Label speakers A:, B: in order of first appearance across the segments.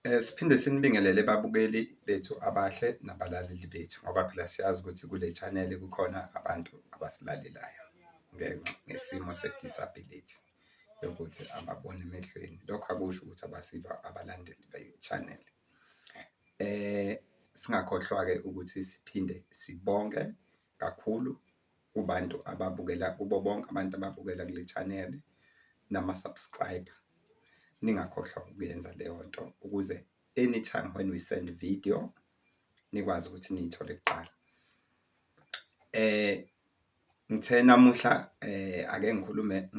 A: Siphinde sinibingelele babukeli bethu abahle nabalaleli bethu ngoba phela siyazi ukuthi kule channel kukhona abantu abasilalelayo ngesimo se-disability yokuthi ababoni emehlweni. Lokho akusho ukuthi abasibo abalandeli be-channel. Singakhohlwa-ke ukuthi siphinde sibonge kakhulu kubantu ababukela kubo bonke abantu ababukela kule channel nama-subscriber. Ningakhohlwa ukuyenza leyo nto ukuze anytime when we send video nikwazi ukuthi niyithole kuqala. Ngithe namuhla ake ngikhulume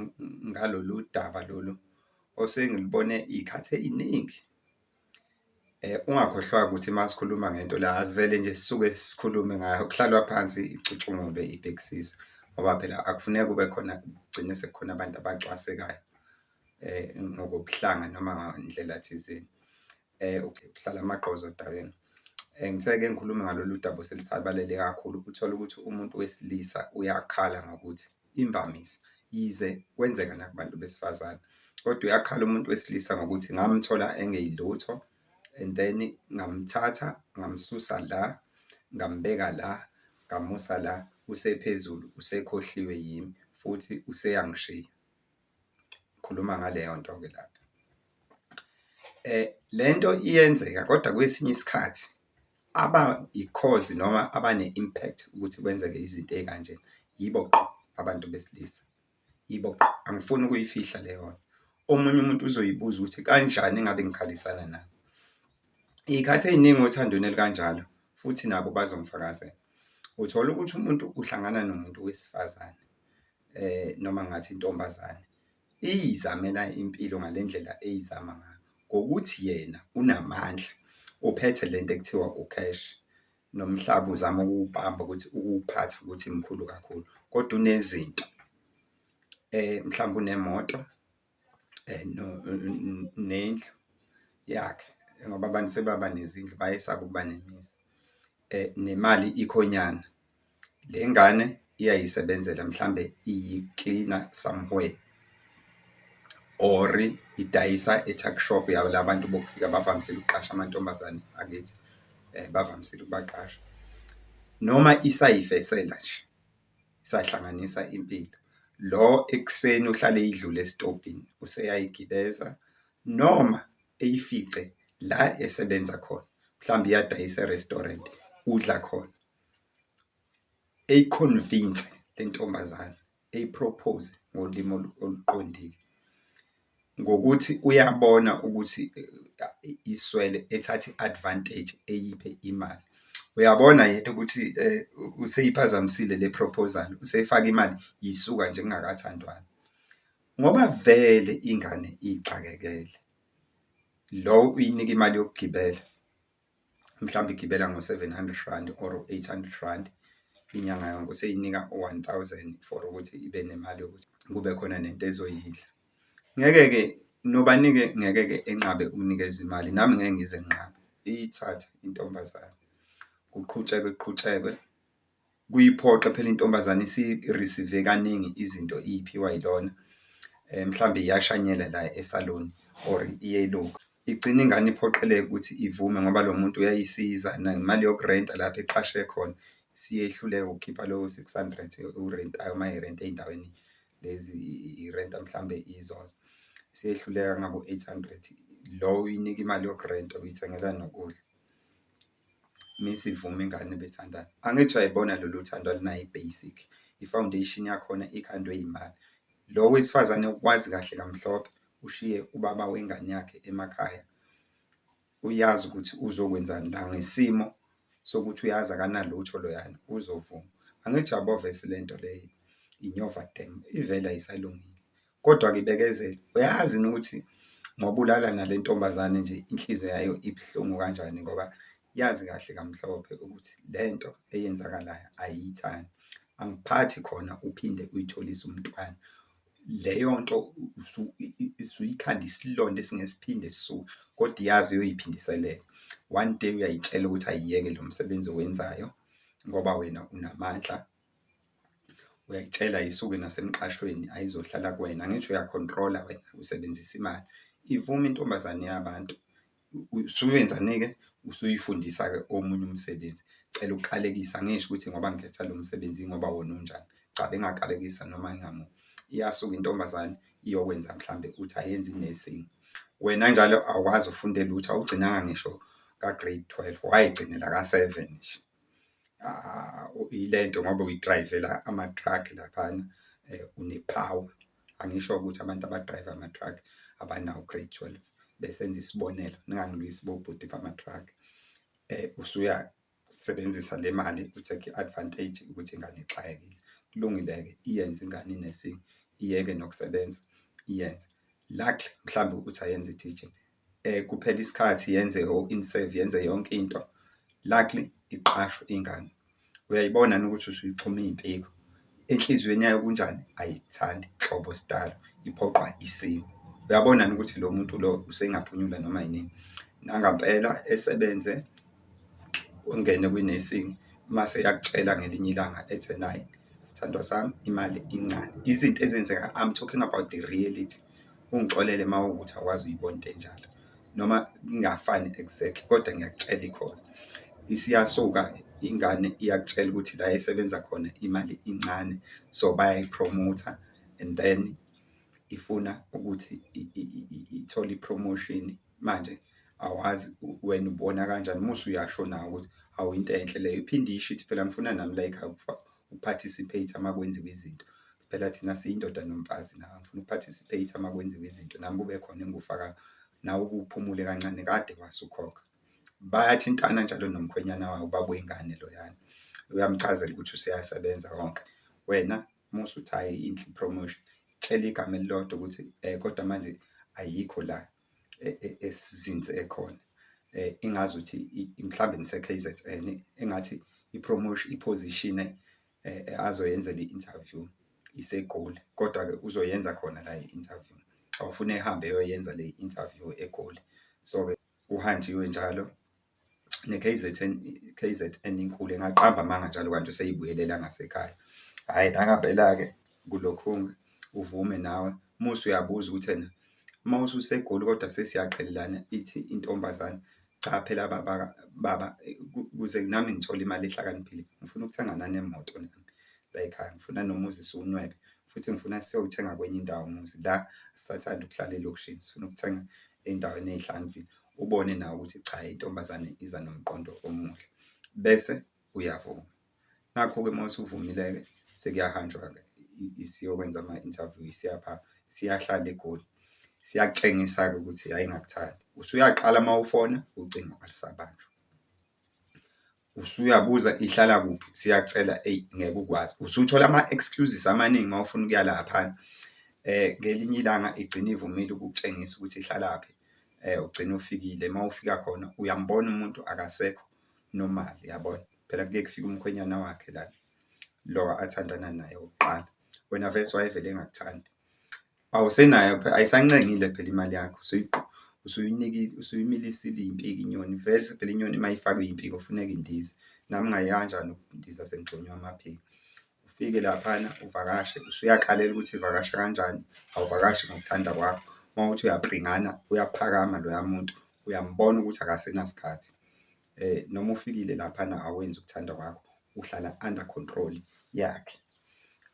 A: ngalolu daba lolu osengilubone iy'khathi ey'ningi. Ungakhohlwa-ke ukuthi uma sikhuluma ngento la asivele nje sisuke sikhulume ngayo, kuhlalwa phansi icutshungulwe ibhekisiswe ngoba phela akufuneki kube khona kugcine sekukhona abantu abacwasekayo ngokobuhlanga noma ngandlela thizeni. Ukuhlala amagqozo odakeni. Ngithe-ke ngikhulume ngalolu daba oselusabalele kakhulu, uthole ukuthi umuntu wesilisa uyakhala ngokuthi imvamisa yize kwenzeka nakubantu besifazane, kodwa uyakhala umuntu wesilisa ngokuthi ngamthola engeyilutho and then ngamthatha ngamsusa la, ngambeka la, ngamusa la, usephezulu usekhohliwe yimi futhi useyangishiya. Ngikhuluma ngaleyo nto-ke lapha. Le nto iyenzeka kodwa kwesinye isikhathi aba i-cause noma abane-impact ukuthi kwenzeke izinto ey'kanje yibo qho abantu besilisa, yibo qho angifuni ukuyifihla leyo nto. Omunye umuntu uzoyibuza ukuthi kanjani engabe ngikhalisana nabo. Iy'khathi ey'ningi othandweni olukanjalo futhi nabo bazongifakazela. Uthola ukuthi umuntu uhlangana nomuntu wesifazane noma ngathi intombazane iy'zamela impilo ngale ndlela eyizama ngayo ngokuthi yena unamandla, uphethe lento ekuthiwa u-cash, nomhlaba uzama ukuwubamba ukuthi ukuwuphathe ukuthi mkhulu kakhulu, kodwa unezinto mhlawumbe unemoto nendlu yakhe ngoba abantu sebaba nezindlu bayesaba ukuba nemizi nemali ikhonyana. Le ngane iyayisebenzela mhlambe iyi-cleaner somewhere or idayisa e-tuck shop yala bantu bokufika bavamisile ukuqasha amantombazane akithi bavamisile ukubaqasha. Noma isayifesela nje, isahlanganisa impilo. Lo ekuseni uhlale eyidlula esitobhini useyayigibeza noma eyifice la esebenza khona, mhlawumbe iyadayisa e-restaurant udla khona. Eyi-convince le ntombazane, eyi-propose ngolimi oluqondile ngokuthi uyabona ukuthi iswele ethathe i-advantage eyiphe imali. Uyabona yena ukuthi useyiphazamisile le proposal, usefaka imali isuka nje kungakathandwana. Ngoba vele ingane iy'xakekele, lo uyinika imali yokugibela. Mhlawumbe igibela ngo-700 rand or 800 rand inyanga yonke, useyinika u-1,000 for ukuthi ibe nemali yokuthi kube khona nento ezoyidla. Ngeke-ke nobani-ke ngeke-ke enqabe ukunikeza imali, nami ngeke ngize nginqabe, iyithathe intombazane kuqhutshekwe kuqhutshekwe. Kuyiphoqe phela intombazane isi-receive kaningi izinto iy'phiwa yilona mhlawumbe iyashanyela la esaluni or iyeluka. Igcine ingane iphoqeleke ukuthi ivume ngoba lo muntu uyayisiza nemali yokurenta lapho eqashe khona isiyehluleka ukukhipha lowo 600 ewurentayo uma irenta ey'ndaweni lezi irenta mhlawumbe izozo. Isiyehluleka ngabo-800, lo uyinika imali yokurenta uyithengela nokudla. Mese ivuma ingane bethandana. Angithi uyayibona lolu thando alunayo i-basic, i-foundation yakhona ikhandwe imali. Lo wesifazane ukwazi kahle kamhlophe ushiye ubaba wengane yakhe emakhaya, uyazi ukuthi uzokwenzani la ngesimo sokuthi uyazi akanalutho loyana uzovuma. Angithi uyabo vese le nto leyo inyova dam ivele ayisalungile. Kodwa-ke ibekezele, uyazi yini ukuthi ngoba ulala nale ntombazane nje inhliziyo yayo ibuhlungu kanjani ngoba yazi kahle kamhlophe ukuthi le nto eyenzakalayo ayiyithandi. Angiphathi khona uphinde uyitholise umntwana. Leyo nto usuyikhanda isilonda esingeke siphinde sisuke, kodwa iyazi iyoy'phindiselela. One day uyay'tshela ukuthi ayiyeke lo msebenzi owenzayo ngoba wena unamandla. Uyayitshela ayisuke nasemqashweni ayizohlala kuwena, angithi uya-control-a wena usebenzisa imali. Ivume intombazane yabantu. Usuyenzani-ke? Usuyifundisa-ke omunye umsebenzi. Cela ukukalekisa angisho ukuthi ngoba ngikhetha lo msebenzi ingoba wona unjani. Cha, bengakalekisa noma ngingamuva. Iyasuka intombazane iyokwenza mhlambe uthi ayenze i-nursing. Wena njalo awukwazi ufunde lutho, awugcinanga ngisho ka-grade 12, wayigcinela ka-seven nje. Ile nto ngoba uyi-drive-ela ama-truck laphana une-power. Angisho ukuthi abantu aba-drive-a ama-truck abanawo u-grade 12, besenza isibonelo, ningangilwisi bobhuti bama-truck. Usuyasebenzisa le mali u-take i-advantage ukuthi ingane ixakekile. Kulungile-ke iyenze ingane i-nursing, iyeke nokusebenza iyenze. Luckily mhlawumbe ukuthi ayenze i-teaching, kuphele isikhathi yenze o-in-serve yenze yonke into. Luckily iqashwe ingane. Uyayibona yini ukuthi usuyixhuma iy'mpiko? Enhliziyweni yayo kunjani? Ayikuthandi nhlobo sidalo, iphoqwa isimo. Uyabona yini ukuthi lo muntu lo usengaphunyula noma yinini? Nangampela esebenze ungene kwi-nursing mase eyakutshela ngelinye ilanga ethi ena hhayi sithandwa sami imali incane. Izinto ezenzeka, I'm talking about the reality. Ungixolele uma kuwukuthi awukwazi uyibona into enjalo noma kungafani exactly kodwa ngiyakutshela i-cause. Isiyasuka ingane iyakutshela ukuthi la esebenza khona imali incane, so bayayi-promote-a and then ifuna ukuthi ithole i-promotion. Manje awazi wena ubona kanjani uma usuyasho nawe ukuthi hawu into enhle leyo, iphinde isho ithi phela ngifuna nami la ekhaya uku-participate-a uma kwenziwa izinto. Phela thina siyindoda nomfazi la, ngifuna uku-participate-a uma kwenziwa izinto nami kube khona engikufakayo, nawe uke uphumule kancane kade wasukhokha. Bayathintana njalo nomkhwenyana wayo ubaba wey'ngane loyana, uyamchazela ukuthi useyasebenza konke. Wena uma usuthi hhayi inhle i-promotion, tshela igama elilodwa ukuthi kodwa manje ayikho la esizinze khona. Engazuthi mhlawumbe nise-KZN engathi i-promotion, i-position azoyenzela i-interview iseGoli, kodwa-ke uzoyenza khona la i-interview. Awufune ehambe eyoyenza le interview eGoli. So-ke kuhanjiwe njalo ne-KZN, i-KZN inkulu engaqamba amanga njalo kanti useyibuyelela ngasekhaya. Hhayi nangempela-ke kulokhu uvume nawe uma usuyabuza ukuthi ena uma ususeGoli kodwa sesiyaqhelelana ithi intombazane, cha phela baba baba ukuze nami ngithole imali ehlakaniphile ngifuna ukuthenga nanemoto nami la ekhaya, ngifuna nomuzi siwunwebe futhi ngifuna siyowuthenga kwenye indawo umuzi la asisathandi ukuhlala elokishini, sifuna ukuthenga ey'ndaweni ey'hlakaniphile. Ubone nawe ukuthi cha intombazane iza nomqondo omuhle bese uyavuma. Nakho-ke uma usuvumile-ke sekuyahanjwa-ke isiyokwenza ama-interview isiyapha siyahlala eGoli. Siyakutshengisa-ke ukuthi hhayi ingakuthandi. Usuyaqala uma ufona ucingo alusabanjwa. Usuyabuza ihlala kuphi, siyakutshela eyi ngeke ukwazi. Usuthola ama-excuses amaningi uma ufuna ukuya laphana. Ngelinye ilanga igcine ivumile ukukutshengisa ukuthi ihlalaphi, ugcine ufikile uma ufika khona uyambona umuntu akasekho normal yabona. Phela kuye kufike umkhwenyana wakhe la, lo athandana naye wokuqala. Wena vese wayevele engakuthandi. Awusenayo phela, ayisancengile phela imali yakho usuyinikile, usuyimilisile iy'mpiko inyoni, vese phela inyoni uma ifakwe iy'mpiko kufuneka indize. Nami ngingayeka kanjani ukundiza sengigxunywe amaphiko. Ufike laphana uvakashe, usuyakalela ukuthi ivakasha kanjani, awuvakashi ngokuthanda kwakho. Uma kuwukuthi uyapringana uyaphakama loya muntu, uyambona ukuthi akasenasikhathi. Noma ufikile laphana awenzi ukuthanda kwakho, uhlala under control yakhe.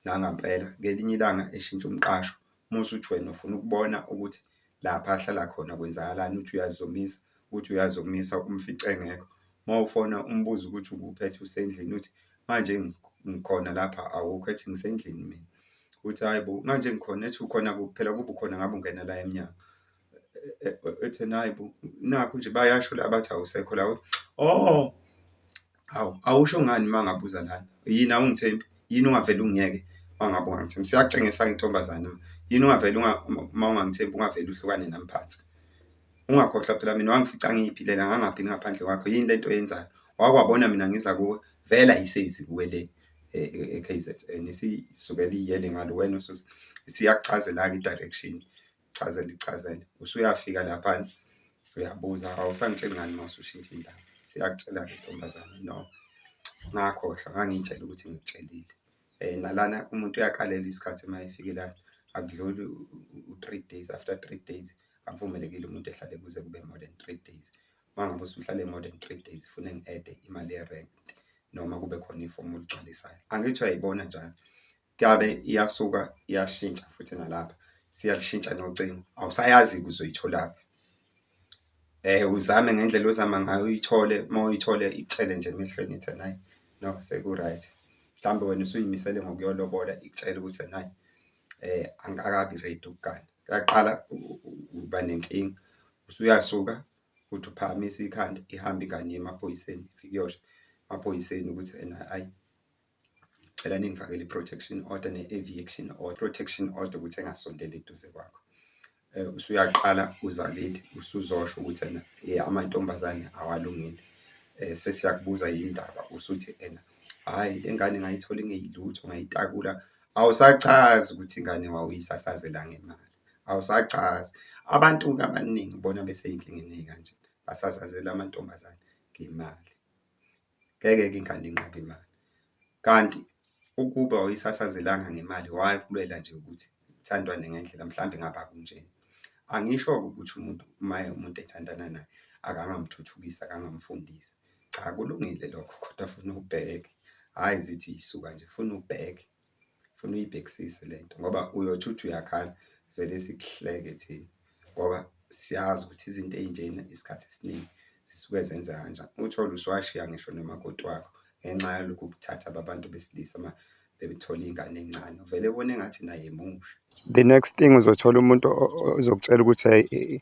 A: Nangampela ngelinye ilanga eshintsha umqasho, uma usuthi wena ufuna ukubona ukuthi lapha ahlala khona kwenzakalani, uthi uyazomisa, uthi uyazomisa umfice engekho. Uma ufona umbuze ukuthi ukuphi ethi usendlini, uthi manje ngikhona lapha awukho, ethi ngisendlini mina. Uthi hhayi bo, manje ngikhona, ethi ukhona kuphi? Phela ukuba ukhona ngabe ungena la emnyango. Ethi ena hhayi bo, nakhu nje bayasho la bathi awusekho la. Oh, hawu awusho ngani uma ngabe uza lana? Yini awungithembi? Yini ungavele ungiyeke uma ngabe ungangithembi? Siyakutshengisa-ke intombazane, yini ungavele uma ungangithembi ungavele uhlukane nami phansi? Ungakhohlwa phela mina wangifica ngiy'philela ngangaphili ngaphandle kwakho, yini lento oyenzayo? Wake wabona mina ngiza kuwe, vele ayisezi kuwe le e-K_Z_N isisukela iyele ngale wena isiyakuchazela-ke i-direction. Ichazele ichazele, usuyafika laphana uyabuza, awusangitsheli ngani uma usushintsha indawo? Isiyakutshela-ke intombazane, no ngakhohlwa ngangiy'tshela ukuthi ngikutshelile. Nalana umuntu uyakalela isikhathi uma efike lana, akudluli u-three days, after 3 days Akuvumelekile umuntu ehlale kuze kube more than 3 days. Uma ngabe usuhlale more than 3 days, fune ngi-add-e imali ye-rent noma kube khona ifomu oligcwalisayo. Angithi uyayibona njalo, kuyabe iyasuka iyashintsha futhi nalapha, siyalishintsha nocingo, awusayazi-ke uzoyitholaphi. Uzame ngendlela ozama ngayo uyithole, uma uyithole ikutshele nje emehlweni ithi ena hhayi no seku-right. Mhlawumbe wena usuy'misele ngokuyolobola ikutshele ukuthi ena hhayi angikakabi ready ukugana. Kuyaqala uba nenkinga, usuyasuka uthi uphakamisa ikhanda ihambe ingane iye emaphoyiseni ifike iyosho emaphoyiseni ukuthi ena hhayi cela ningifakele i-protection order ne-eviction order, protection order ukuthi engasondeli eduze kwakho. Usuyaqala uza kithi usuzosho ukuthi ena amantombazane awalungile. Sesiyakubuza yini indaba, usuthi ena hhayi le ngane ngayithola ingeyilutho ngayitakula. Awusachazi ukuthi ingane wawuyisasazela ngemali, awusachazi. Abantu-ke abaningi ubona besey'nkingeni ey'kanje, basasazela amantombazane ngemali. Ngeke-ke ingane inqabe imali, kanti ukuba awuyisasazelanga ngemali wakulwela nje ukuthi kuthandwane ngendlela mhlawumbe ngabe akunjena. Angisho-ke ukuthi umuntu uma umuntu ethandana naye akangamthuthukisi, akangamfundisi. Cha, kulungile lokho kodwa funa ubheke, hhayi zithi yisuka nje, funa ubheke, funa uyibhekisise lento ngoba uyothi uthi uyakhala sivele sikuhleke thina ngoba siyazi ukuthi izinto ey'njena isikhathi esiningi zisuke zenzeka kanjani. Uthole usuwashiya ngisho nomakoti wakho ngenxa yalokhu kuthatha babantu besilisa uma bebethola ingane encane, uvele ubone engathi naye musha. The next thing uzothola umuntu ozokutshela ukuthi hhayi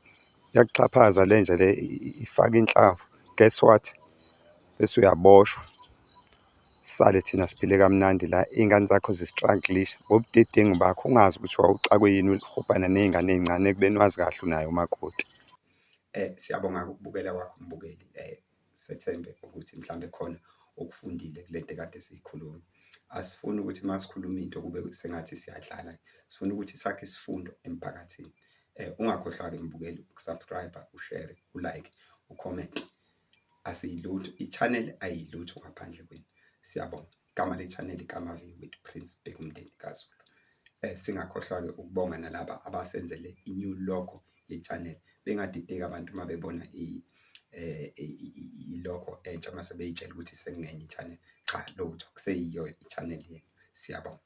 A: iyakuxhaphaza le nja le ifaka inhlamvu. Guess what? Bese uyaboshwa, sisale thina siphile kamnandi la, iy'ngane zakho zi-struggle-isha ngobudedengu bakho ungazi ukuthi wawuxakwe yini uhobhana ney'ngane ey'ncane ekubeni wazi kahle unaye umakoti. Siyabonga-ke ukubukela kwakho mbukeli, sethembe ukuthi mhlambe khona okufundile kule nto ekade siyikhuluma. Asifuni ukuthi uma sikhuluma into kube sengathi siyadlala, sifuna ukuthi sakhe isifundo emphakathini. Ungakhohlwa-ke mbukeli uku-subscribe-a, u-share, u-like, u-comment. Asiyilutho, i-channel ayilutho ngaphandle kwenu. Siyabonga. Igama le-channel iKamavi with Prince Bhekumndeni kaZulu. Singakhohlwa-ke ukubonga nalaba abasenzele i-new logo ye-channel. Bengadideki abantu uma bebona i-logo entsha mase bey'tshela ukuthi sekungenye i-channel. Cha lutho, kuseyiyo i-channel yenu. Siyabonga.